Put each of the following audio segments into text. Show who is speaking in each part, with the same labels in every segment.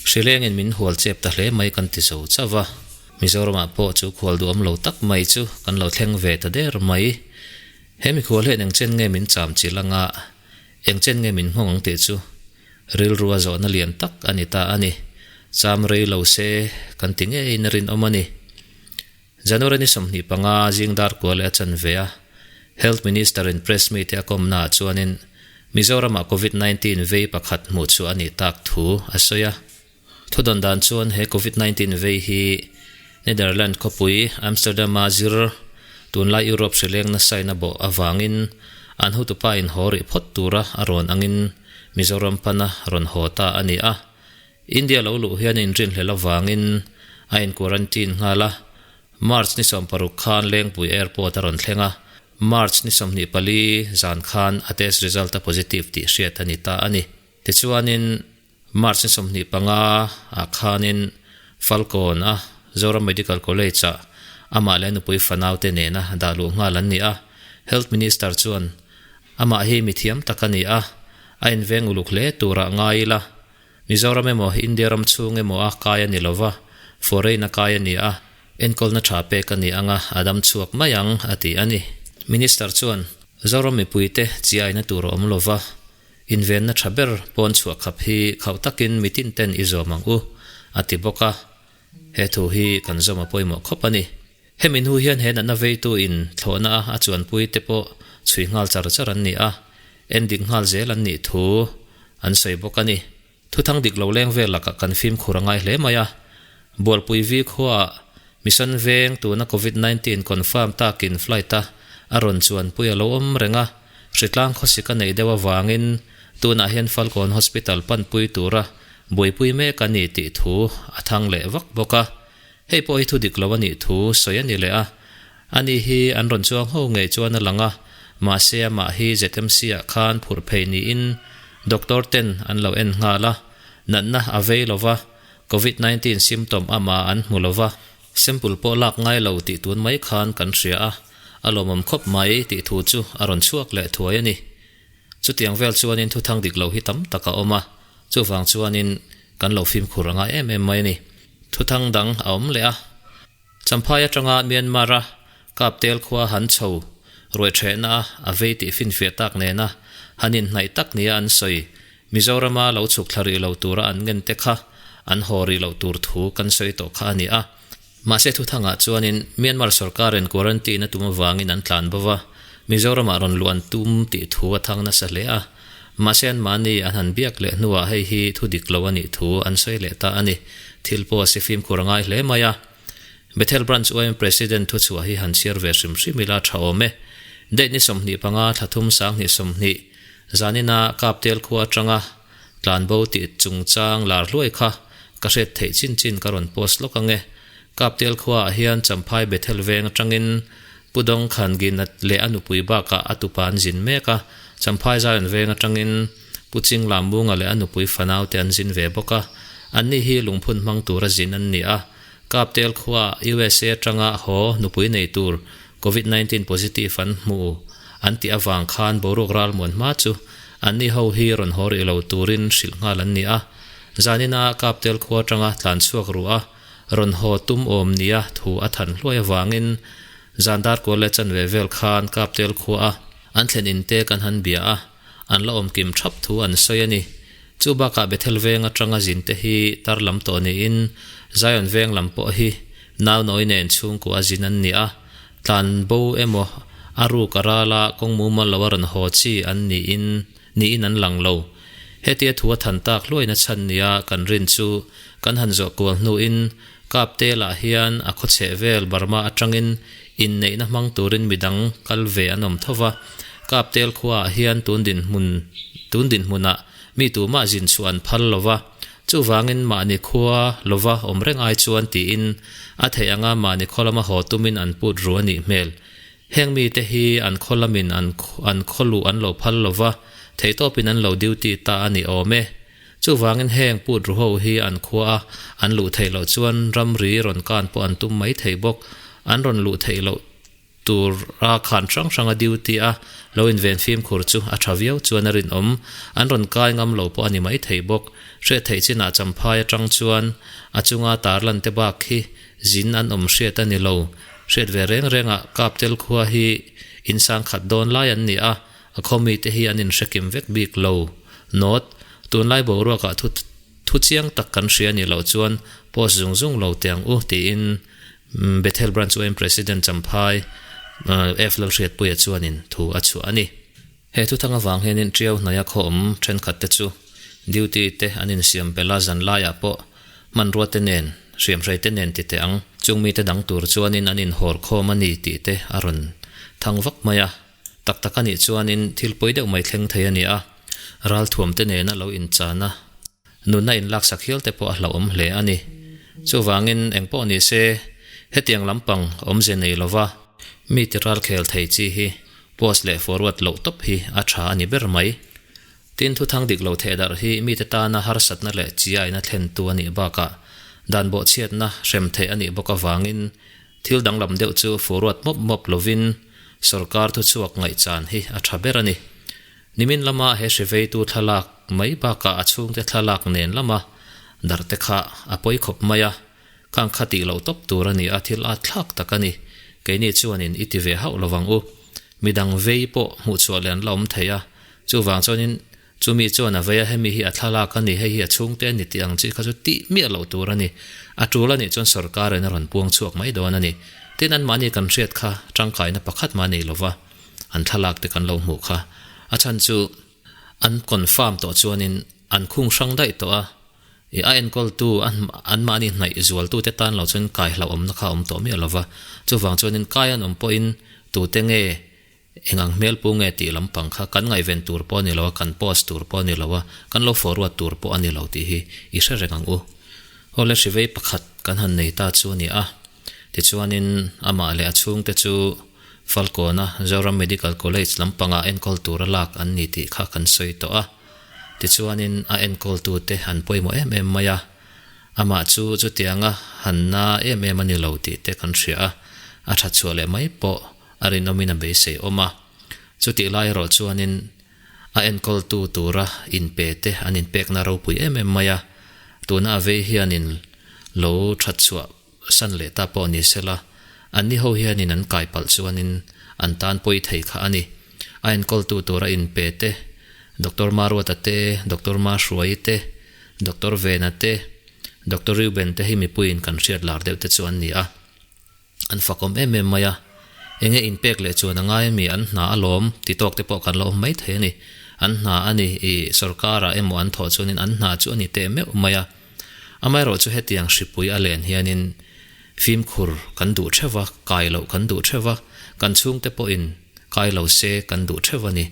Speaker 1: Hrilengin min hual chep ta hle mai kan ti zo chauh va, Mizoramah pawh chu khual duhawm lo tak mai chu kan lo thleng ve ta der mai. He mikhual hian eng chen nge min cham chilh anga, eng chen nge min nghawng ang tih chu rilrua zawhna lian tak a ni ta a ni. Cham rei lo se kan ti ngeiin a rinawm a ni. January ni 25 zing dar kual leh a chan ve a, Health Minister in press meet a kawmna ah chuanin Mizoram ah Covid 19 vei pakhat hmuh chhuah a nih tak thu a sawi a. Thudawn dan chuan he Covid 19 vei hi Netherland khawpui Amsterdam a zir tunlai Europe hrileng nasa in a bawh avangin an hotupa in haw rih phawt tura a rawn angin Mizoram pana rawn haw ta a ni a. India lo luh hian a inrinhlelh avangin a in quarantine nghal a, March ni 60 khan Lengpui Airport a rawn thleng a, March ni 24 zan khan a test result a positive tih hriat a ni ta a ni. Tichuanin March ni 25 ah khanin Falkawn a Zoram Medical College ah amah leh a nupui fanaute nena dah luh nghal an ni a, Health Minister chuan amah hi mithiam tak a ni a, a inveng uluk hle turah ngai ila, Mizoram emaw India ram chhung emaw a kai a ni lova, foreign a kai a ni a, enkawlna tha pek a ni ang a, a dam chhuak mai ang, a ti a ni. Minister chuan, Zoram mipuite chiaina tur a awm lova, invenna tha ber pawn chhuah khap hi khauh takin mitin ten i zawm ang u, a ti bawk a. He thu hi kan zawm a pawimawh khawp a ni. Hemi hnu hian he natna veitu in thlawhna a a chuanpui te pawh chhui nghal char char an ni a, en dik nghal zel an nih thu an sawi bawk a ni. Thuthang dik lo leng vel lakah kan fimkhur a ngai hle mai a. Bualpui vi khuaah Mission veng tuna Covid 19 confirm takin flight a a rawn chuanpui a lo awm reng a, hritlang khawsik a neih deuh avangin tunah hian Falkawn Hospital panpui tura buaipui mek a ni tih thu a thang leh vak bawk a. Hei pawh hi thu dik lo a nih thu sawi a ni leh a, ani hi an rawn chuang ho ngei chuan a lang a, mahse amah hi ZMC ah khan phurh phei niin doctor ten an lo en nghal a, natna a vei lo va, Covid 19 symptom amah an hmu lo va, sample pawh lak ngai lo tih tun mai khan kan hria a, a lawmawm khawp mai tih thu chu a rawn chhuak leh thuai a ni. Chutiang vel chuanin thuthang dik lo hi tam tak a awm a, chuvang chuanin kan lo fimkhur a ngai em em mai a ni. Thuthang dang a awm leh a. Champhai atanga Myanmar a Kaptel khua han chho ruai thehna a a vei tih finfiah tak nena han inhnaih tak nia an sawi. Mizorama lo chhuk thla rih lo tura an ngen te kha an haw rih loh tur thu kan sawi tawh kha a ni a. Mahse thuthangah chuanin Myanmar sorkarin quarantine a tum avangin an tlan bo va, Mizoramah rawn luh an tum tih thu a thang nasa hle a. Mahse anmahni an han biak leh hnuah hei hi thu dik lo a nih thu an sawi leh ta a ni. Thil pawh a si fimkhur a ngai hle mai a. Bethel Branch YM President thuchhuah hi han chhiar ve hrim hrim ila tha awm e. Date ni 25 thla thum 2020 zanina Kaptel khua atanga Tlanbo tih chungchang lar hluai kha ka hriat theih chin chin ka rawn post lawk ang e. Kaptel khuaah hian Champhai Bethel veng atangin Pu Dawng Khanginat leh a nupui bakah a tupa an zin mek a, Champhai Zion veng atangin Pu Chinglam Munga leh a nupui fanau te an zin ve bawk a. Anni hi lungphun hmang tura zin an ni a. Kaptel khuaah USA atanga haw nupui nei tur Covid 19 positive an hmu an tih avang khan boruak ralmuan hma chu anni ho hi rawn haw rih lo turin hrilh nghal an ni a. Zanina Kaptel khua atanga tlan chhuak ruh a rawn haw tum awm nia thu a than hluai avangin zan dar kual leh chanve vel khan Kaptel khua a an thlen in te kan han bia a, an la awm kim thap thu an sawi a ni. Chu bakah Bethel veng atanga zin te hi tar lam tawh niin Zion veng lam pawh hi nau nawi nen chhungkua a zin an ni a, tlan bo emaw a ruk a rala kawng mumal lo a rawn haw chi an niin niin an lang lo. Hetia thu a than tak hluaina chhan nia kan rin chu kan han zawh kual hnuin Kapte lah hian a khawchheh vel Burma atangin inneihna hmang turin midang kal ve an awm tho va, Kaptel khuaah hian tun dinhmun tun dinhmunah mi tumah zin chhuah an phal lo va, chuvangin mahni khua lova awm reng ai chuan tiin a theih anga mahni khaw lama haw tumin an put ru a nih hmel. Heng mite hi an khaw lamin an an khaw luh an lo phal lo va, theihtawpin an lo duty ta a ni awm e. Chuvangin heng put ru ho hi an khua a, an luh theih loh chuan ramri rawn kan pawh an tum mai thei bawk. An rawn luh theih loh tur a khan hrang hrang a duty a, lo inven fimkhur chu a tha viau chuan a rinawm. An rawn kai ngam lo pawh a ni mai thei bawk. Hriat theih chinah Champhai atang chuan a chunga tarlan te bak hi zin an awm hriat a ni lo. Hriat ve reng rengah Kaptel khua hi in sangkhat dawn lai an ni a, a khaw mite hi an inhrekim vek bik lo. Note, Tunlai boruakah thu thu chiang tak kan hria nih loh chuan post zung zung lo teh ang u tiin Bethel Branch UM President Champhai F Lalhriatpuia chuanin thu a chhuah a ni. He thuthang avang hianin Tiau hnaia khaw awm thenkhat te chu duty te an insiam belh a, zan laiah pawh hmanrua te nen, hriamhrei te nen ti teh ang, chung mite dang tur chuanin an inhawr khawm a ni tih te a rawn thang vak mai a. Tak tak a nih chuanin thil pawi deuh mai thleng thei a ni a, ralthuam te nena lo inchan a, nunna inlaksak hial te pawh a hlauhawm hle a ni. Chuvangin engpawh ni se, hetiang lampang awmze nei lova mi ti ralkhel thei chi hi post leh forward loh tawp hi a tha a ni ber mai. Tin, thuthang dik lo theh darh hi mite tana harsatna leh chiaina thlentu a nih bakah dan bawhchhiatna hrem theih a nih bawk avangin Thil danglam deuh chu forward mawp mawp lovin sorkar thuchhuak ngaihchan hi a tha ber a ni. Nimin lama he hriveitu thlalak mai bakah a chhungte thlalak nen lama darh te kha a pawi khawp mai a, khang kha tih loh tawp tur a ni a, thil at thlak tak a ni. Keini chuanin i ti ve hauh lovang u. Midang vei pawh hmuhchhuah leh an la awm thei a, chuvang chuanin Chumi chuan a vei a, hemi hi a thlalak a ni, hei hi a chhungte a ni tih ang chi kha chu tih miah loh tur a ni. A tul a nih chuan sorkarin a rawn puang chhuak mai dawn a ni. Tin, anmahni kan hriat kha tangkaina pakhat mah nei lova an thlalak te kan lo hmuh kha. A chhan chu an confirm tawh chuanin an khung hrang daih tawh a, i a enkawltu anmahni hnaih zualtute tan lo chuan kai hlauhawmna kha a awm tawh miah lova. Chuvang chuanin kai an awm pawhin tute nge Eng ang hmel pu nge tih lampang kha kan ngaihven tur pawh a ni lo a, kan post tur pawh a ni lo a, kan lo forward tur pawh a ni lo tih hi i hre reng ang u. Awle hrivei pakhat kan han nei ta chu a ni a, tichuanin amah leh a chhungte chu Falkawna Zoram Medical College lampangah enkawl tura lak an ni tih kha kan sawi tawh a, tichuanin a enkawltute an pawimawh em em mai a, amah chu chutianga han na em em a ni lo tih te kan hria a, a that chhuah leh mai pawh A rinawmin a beisei awm a, chutih lai erawh chuanin a enkawltu tura inpe te an inpekna ropui em em mai a, tuna a vei hianin lo that chhuah san leh ta pawh ni sela, anni ho hianin an kai palh chuanin an tan pawi thei kha a ni. A enkawltu tura inpe te, Doctor Maruata te, Doctor Mahruaii te, Doctor Vena te, Doctor Reuben te hi mipuiin kan hriat lar deuh te chu an ni a. An fakawm em em mai a, enge inpek leh chuan a ngai ami an hna a lawm ti tawk te pawh kan la awm mai thei a ni. An hna a ni i sorkar ah emaw an thawh chuanin an hna chu a ni teh meuh mai a. Amaherawh chu hetiang hripui a len hianin fimkhur kan duh theuh va, kai loh kan duh theuh va, kan chhungte pawhin kai lo se kan duh theuh a ni.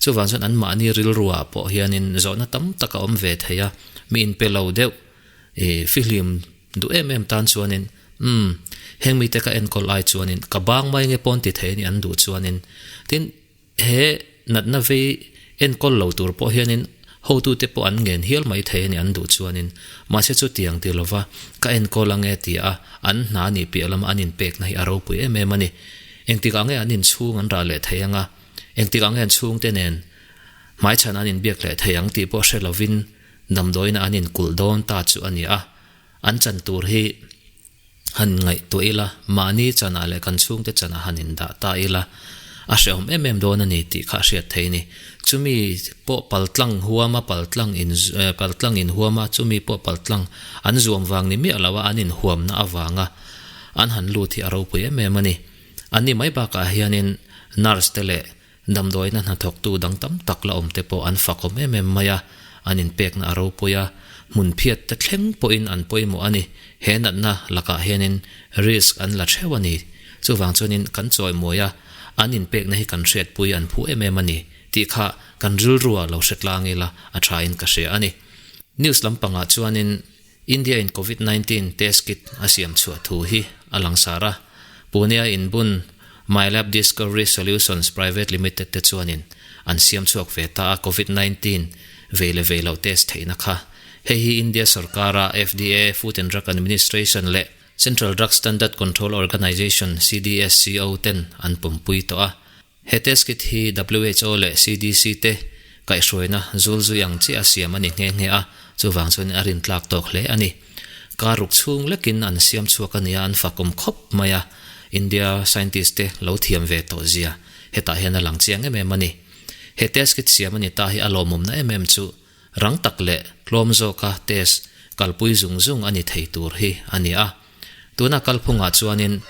Speaker 1: Chuvang chuan anmahni rilru ah pawh hianin zawhna tam tak a awm ve thei a, mi inpe lo deuh i fihlim Duh em em tan chuanin, Umm, heng mite ka enkawl ai chuanin ka bang mai nge pawn ti thei a ni an duh chuanin. Tin, he natna vei enkawl lo tur pawh hianin hotute pawh an ngen hial mai thei a ni an duh chuanin. Mahse chutiang ti lova ka enkawl ange ti a an hna nih piah lama an inpekna hi a ropui em em a ni. Engtikah nge an inchhung an rah leh thei anga, engtikah nge an chhungte nen hmaichhan an inbiak leh thei ang tih pawh hre lovin damdawiin an inkulh dawn ta chu a ni a. An chan tur hi han ngaihtuah ila, mahni chanah leh kan chhungte chanah han indah ta ila, a hrehawm em em dawn a ni tih kha a hriat thei a ni. Chumi pawh paltlang huama paltlang in paltlang inhuama chumi pawh paltlang an zuam vang ni miah loa an inhuamna avanga an han lut hi a ropui em em a ni. An ni mai bakah hianin nurse te leh Damdawiina hnathawktu dang tam tak la awmte pawh an fakawm em em mai a, an inpekna a ropui a, hmun phiat te thleng pawhin an pawimawh a ni. He natna lakah hianin risk an la theuh a ni. Chuvang chuanin kan chawimawi a, an inpekna hi kan hriatpui an phu em em a ni tih kha kan rilrua lo hre tlang ila a thain ka hria a ni. News lampangah chuanin India in Covid 19 test kit a siam chhuah thu hi a langsar a, Pune-a inbun Mylab Discovery Solutions Private Limited te chuanin an siam chhuak ve ta a, Covid 19 vei leh vei loh test theihna kha. Hei hi India sorkara FDA, Food and Drug Administration, leh Central Drug Standard Control Organisation, CDSCO, ten an pawmpui tawh a. He test kit hi who leh CDC te kaihhruaina zul zui ang chiah a siam a ni nghe nghe a, chuvang chuanin a rintlak tawk hle a ni. Kar ruk chhung lekin an siam chhuak a nia an fakawm khawp mai a, India scientist te lo thiam ve tawh zia hetah hian a lang chiang em em a ni. He test kit siam a ni ta hi a lawmawmna em em chu rang tak leh tlawm zawka test kalpui zung zung a ni thei tur hi a ni a. Tuna kalphungah chuanin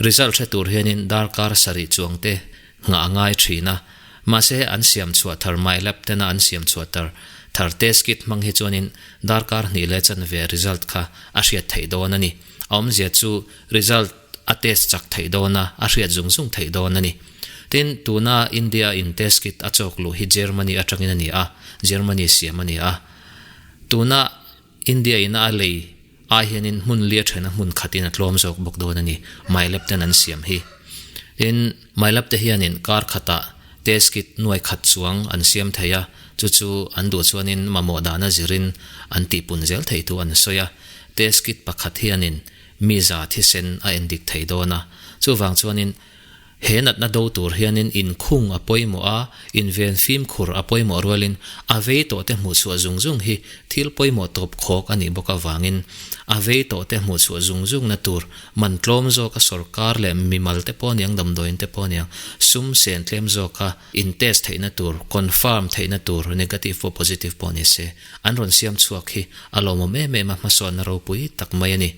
Speaker 1: result hre tur hianin darkar sarih chuang te nghah a ngai thin a, mahse an siam chhuah thar MyLab tena an siam chhuah tar thar test kit hmang hi chuanin darkar hnih leh chanve result kha a hriat theih dawn a ni. A awmzia chu result a test chak theih dawn a, a hriat zung zung theih dawn a ni. Tin, tuna India in test kit a chawk luh hi Germany atangin a ni a, Germany siam a ni a. Tuna India in a lei ai hianin hmun lia thena hmun khatin a tlawm zawk bawk dawn a ni, Mylab ten an siam hi. Tin, Mylab te hianin kar khatah test kit nuai khat chuang an siam thei a, chu chu an duh chuanin mamawh dahna zirin an tihpun zel thei thu an sawi a. Test kit pakhat hianin mi za thisen a endik thei dawn a, chuvang chuanin He natna do tur hianin inkhung a pawimawh a, inven fimkhur a pawimawh rualin a vei tawhte hmuhchhuah zung zung hi thil pawimawh tawp khawk a nih bawk avangin a vei tawhte hmuhchhuah zung zungna tur man tlawm zawka sorkar leh mimal te pawh aniang damdawiin te pawh aniang sum sen tlem zawka in test theihna tur confirm theihna tur negative pawh positive pawh ni se an rawn siam chhuak hi a lawmawm em em a hmasawnna ropui tak mai a ni.